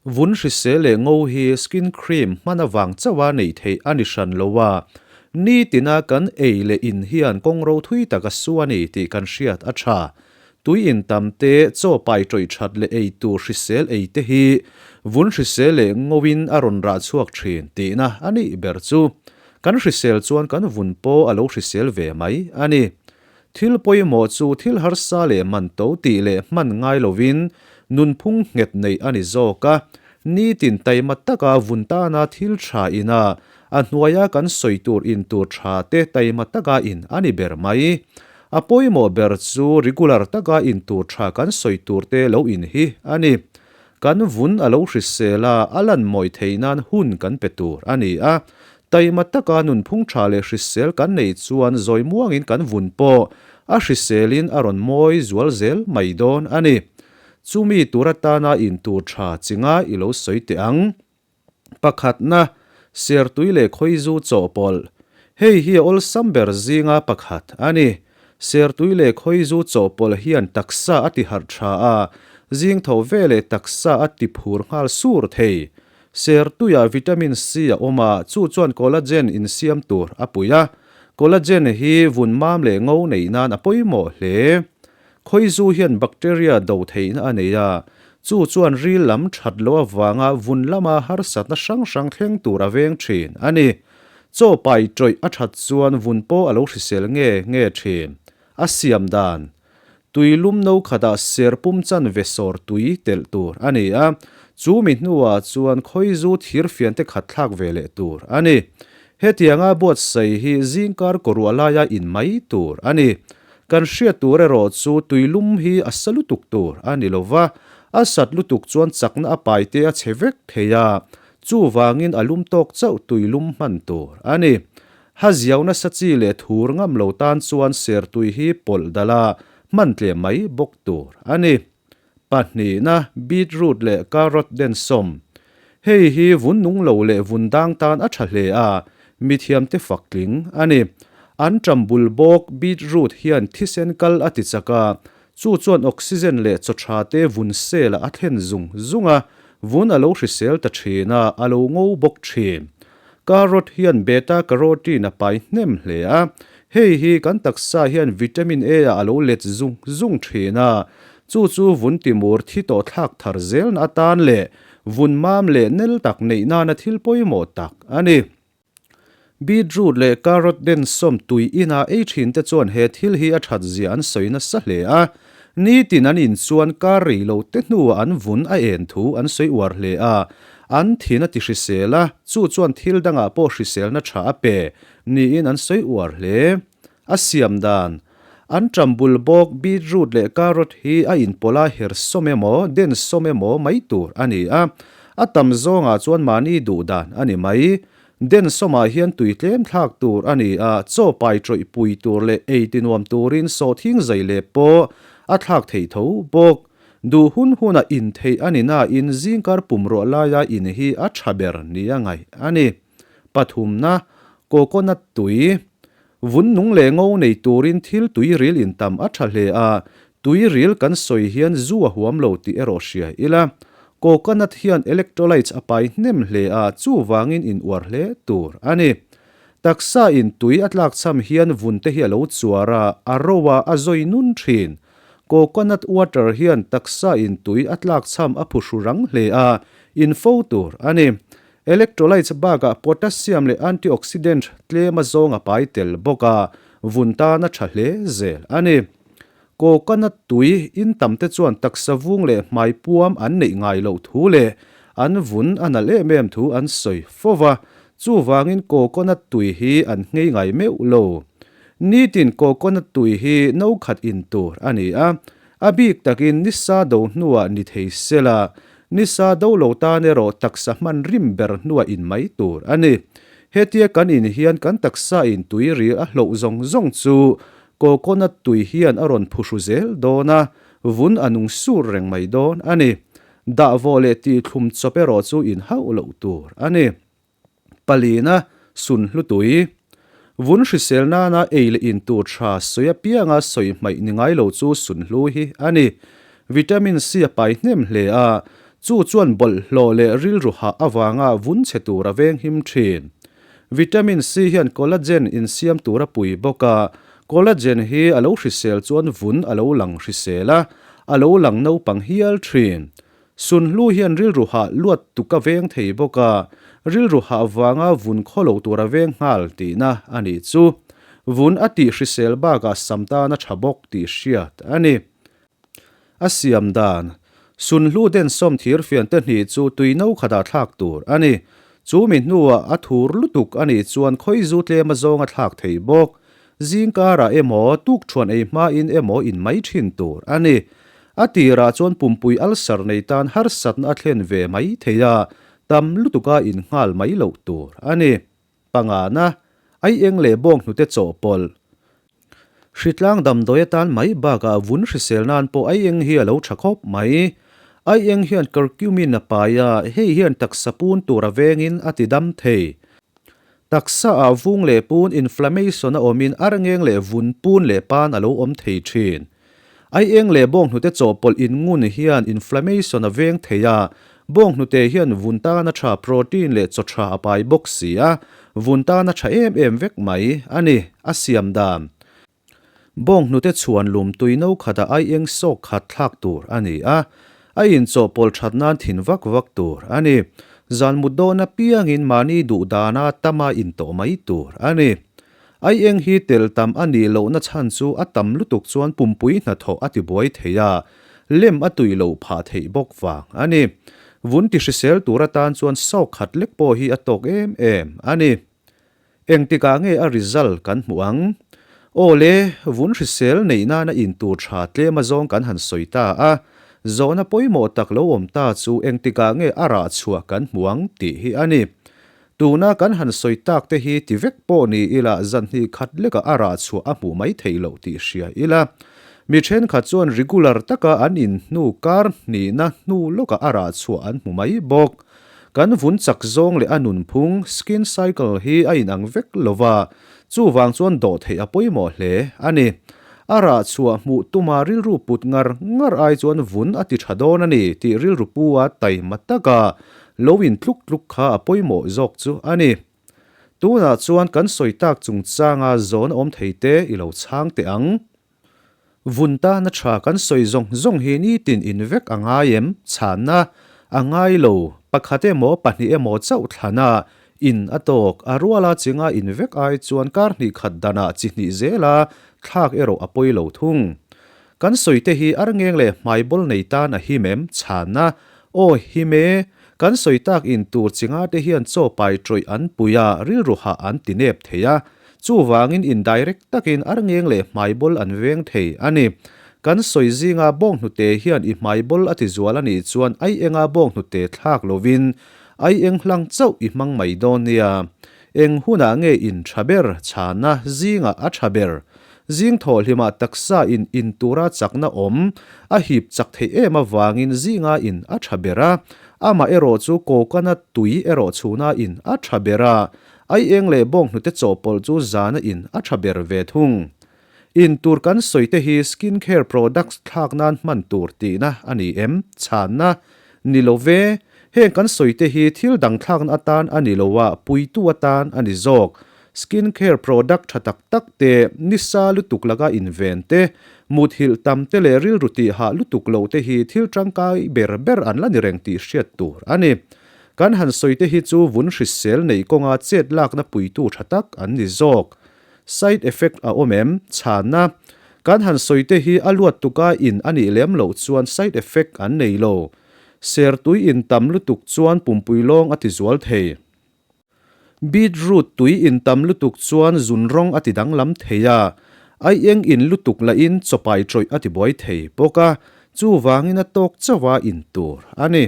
Vun hrisel leh ngo hi skin cream hman avang chauha neih theih a ni hran lo a, nitina kan ei leh in hian kawngro thui tak a su a ni tih kan hriat a tha. Tui in tam te, chaw pai tawih that leh ei tur hrisel ei te hi vun hrisel leh ngoin a rawn rah chhuak thin tihna a nih ber chu. Kan hrisel chuan kan vun pawh a lo hrisel ve mai a ni. Thil pawimawh chu thil harsa leh man to tih leh hman ngai lovin nunphung nghet neih a ni zawk a. Nitin taima taka vun tana thil tha ina a hnuaia kan sawi tur in tur tha te taima taka in a ni ber mai. A pawimawh ber chu regular taka in tur tha kan sawi tur te lo in hi a ni. Kan vun a lo hrisel a, a lan mawi theih nan hun kan pe tur a ni a. Taima taka nunphung tha leh hrisel kan neih chuan zawi muangin kan vun pawh a hriselin a rawn mawi zual zel mai dawn a ni. Chumi tur atana in tur tha chinga i lo sawi teh ang. Pakhatna, Sertui leh khawizu chawhpawlh. Hei hi a awlsam ber zinga pakhat a ni. Sertui leh khawizu chawhpawlh hian taksa a ti harh tha a, zing tho veleh taksa a ti phur nghal sur thei. Sertuiah vitamin C a awm a, chu chuan collagen insiam tur a pui a. Collagen hi vun mam leh ngo neih nan a pawimawh hle. Khawizu hian bacteria do theihna a nei a, chu chuan ril lam that loh avanga vun lama harsatna hrang hrang thleng tur a veng thin a ni. Chaw pai tawih a that chuan vun pawh a lo hrisel nge nge thin. A siam dan, Tui lum no khatah ser pum chan ve sawr tui telh tur a ni a, chu mi hnuah chuan khawizu thir fian te khat thlak ve leh tur a ni. Hetianga buatsaih hi zingkar kawruah laia in mai tur a ni. Kan hriat tur erawh chu tui lum hi a sa lutuk tur a ni lo va, a sat lutuk chuan chakna a pai te a chhe vek thei a, chuvangin a lum tawk chauh tui lum hman tur a ni. Ha ziau nasa chi leh thur ngam lo tan chuan sertui hi pawlh dal a, hman tle mai bawk tur a ni. Pahnihna, beetroot leh carrot densawm. Hei hi vun nung lo leh vun dang tan a tha hle a, mithiamte fak tling a ni. An ṭam bul bawk beetroot hian thisen kal a ti chak a, chu chuan oxygen leh chaw tha te vun cell ah a thlen zung zung a, vun a lo hrisel ta thin a, a lo ngo bawk thin. Carrot hian beta carotene a pai hnem hle a, hei hi kan taksa hian vitamin A ah a lo let zung zung thin a, chu chu vun timur thi tawh thlak thar zelna atan leh vun mam leh nel tak neih nana thil pawimawh tak a ni. Beetroot leh carrot densawm tui ina ei thin te chuan he thil hi a that zia an sawi nasa hle a, nitin an in chuan kar rei lo te hnuah an vun a en thu an sawi uar hle a, an thin a ti hrisel a, chu chuan thil dangah pawh hriselna tha a pe niin an sawi uar hle. A siam dan, An ṭam bul bawk beetroot leh carrot hi a inpawlh a her sawm emaw, den sawm emaw mai tur a ni a. A tam zawngah chuan mahni duh dan a ni mai. Den sawmah hian tui tlem thlak tur a ni a, chaw pai tawih pui tur leh ei ti nuam turin sawhthing zai leh pawh a thlak thei tho bawk. Duh hun huna in theih a ni nain zingkar pumruah laia in hi a ṭha ber nia ngaih a ni. Pathumna, Coconut tui. Vun nung leh ngo nei turin thil tui ril in tam a tha hle a, tui ril kan sawi hian zu a huam lo tih erawh hria ila. Coconut hian electrolytes a pai hnem hle a, chuvangin in uar hle tur a ni. Taksa in tui a tlakchham hian vun te hi a lo chuar a, a ro a, a zawi nun thin. Coconut water hian taksa in tui a tlakchham a phuhru rang hle a, in fo tur a ni. Electrolytes bakah potassium leh antioxidant tlem a zawng a pai tel bawk a, vun tan a tha hle zel a ni. Coconut tui in tam te chuan taksa vung leh hmai puam an neih ngai loh thu leh an vun a nalh em em thu an sawi fo va, chuvangin coconut tui hi an nghei ngai meuh lo. Nitin coconut tui hi no khat in tur a ni a, A bik takin nisa do hnuah ni thei sela, nisa do lo tan erawh taksa hman rim ber hnuah in mai tur a ni. Hetia kan in hian kan taksa in tui ril a hloh zawng zawng chu coconut tui hian a rawn phuhru zel dawn a, vun a nung sur reng mai dawn a ni. Dahvawh leh tihthlum chawp erawh chu in hauh loh tur a ni. Palina, Sunhlu tui. Vun hrisel nana ei leh in tur tha sawi apianga sawi hmaih ni ngai lo chu sunhlu hi a ni. Vitamin C a pai hnem hle a, Chu chuan bawlhhlawh leh rilru hah avanga vun chhe tur a venghim thin. Vitamin C hian collagen insiam tur a pui bawk a, collagen hi a lo hrisel chuan vun a lo lang hrisel a, a lo lang naupang hial thin. Sunhlu hian rilru hah luat tuk a veng thei bawk a, rilru hah vanga vun khaw lo tur a veng nghal tihna a nih chu. Vun a tih hrisel bakah sam tan a tha bawk tih hriat a ni. A siam dan, Sunhlu densawm thir fiante hnih chu tui no khatah thlak tur a ni. Chu mi hnuah a thur lutuk a nih chuan khawizu tlem azawnga thlak thei bawk. Zingkarah emaw, tukṭhuan ei hmain emaw in mai ṭhin tur a ni. A tirah chuan pumpui ulcer nei tan harsatna a thlen ve mai thei a, tam lutuka in nghal mai loh tur a ni. Pangana, Aieng leh bawnghnute chawhpawlh. Hritlang damdawi atan mai bakah vun hrisel nan pawh aieng hi a lo tha khawp mai. Aieng hian curcumin a pai a, hei hian taksa pun tur a vengin a ti dam thei. Taksa ah vung leh pun inflammation a awmin arngeng leh vun pun leh pan a lo awm thei thin. Aieng leh bawnghnute chawhpawlh in ngun hian inflammation a veng thei a, bawnghnute hian vun tan a tha protein leh chaw tha a pai bawk si a, vun tan a tha em em vek mai a ni, a siam dan. Bawnghnute chhuan lum tui no khatah aieng sawk khat thlak tur a ni a, a inchawhpawlh that nan thin vak vak tur a ni. Zan mut dawn apiangin mahni duh dana tama intawh mai tur a ni. Aieng hi tel tam a nih lohna chhan chu a tam lutuk chuan pumpui hnathawh a tibuai thei a, lem a tui loh phah theih bawk vang a ni. Vun ti hrisel tur atan chuan sawk khat lek pawh hi a tawk em em a ni. Engtikah nge a result kan hmuh ang? Aw le, vun hrisel neih nana in tur tha tlem azawng kan han sawi ta a, zawhna pawimawh tak lo awm ta chu engtikah nge a rah chhuah kan hmuh ang tih hi a ni. Tuna kan han sawi tak te hi ti vek pawh ni ila zan hnih khat lekah a rah chhuah a hmuh mai theih loh tih hria ila. Mi thenkhat chuan regular taka an in hnu kar hnihna hnu lawkah a rah chhuah an hmu mai bawk. Kan vun chak zawng leh a nunphung, skin cycle, hi a inang vek lo va, chuvang chuan dawh theih a pawimawh hle a ni. A rah chhuah hmuh tuma rilru put ngar ngar ai chuan vun a ti tha dawn a ni tih rilru pu a taima taka Lo in tluk tluk kha a pawimawh zawk chu a ni. Tunah chuan kan sawi tak chungchanga zawn awm thei te i lo chhang teh ang. Vun tana tha kan sawi zawng zawng hi nitin in vek a ngai em? Chhanna a ngai lo. Pakhat emaw pahnih emaw chauh thlana in a tawk. A ruala chinga in vek ai chuan kar hnih khat danah chi hnih zela thlak erawh a pawi lo thung. Kan sawi te hi arngeng leh hmaibawl nei tan a him em? Chhanna, Aw him e, kan sawi tak in tur chinga te hian chaw pai tawih an pui a, rilru hah an ti nep thei a. Chuvangin in direct takin arngeng leh hmaibawl an veng thei a ni. Kan sawi zinga bawnghnute hian i hmaibawl a ti zual a nih chuan ai enga bawnghnute thlak lovin ai eng hlang chauh i hmang mai dawn nia. Eng hunah nge in tha ber? Chhanna, Zingah a tha ber. Zing thawhhlimah taksa in in tura chakna awm a hip chak theih em avangin zinga in a tha ber a, amah erawh chu coconut tui erawh chhuna in a tha ber a, aieng leh bawnghnute chawhpawlh chu zana in a tha ber ve thung. In tur kan sawi te hi skin care products thlak nan hman tur tihna a ni em? Chhanna, Ni lo ve, heng kan sawi te hi thil dang thlakna atan a ni lo a, puitu atan a ni zawk. Skin care product tha tak tak te, nisa lutuk laka inven te, muthilh tam te leh rilru tih hah lutuk lo te hi thil tangkai ber ber an la ni reng tih hriat tur a ni. Kan han sawi te hi chu vun hrisel neih kawnga chet lakna puitu tha tak an ni zawk. Side effect a awm em? Chhanna, Kan han sawi te hi a luat tuka in a nih lem loh chuan side effect an nei lo. Sertui in tam lutuk chuan pumpui lawng a ti zual thei. Beetroot tui in tam lutuk chuan zun rawng a ti danglam thei a, aieng in lutuk lahin chawpai tawih a ti buai thei bawk a, chuvangin a tawk chauha in tur a ni.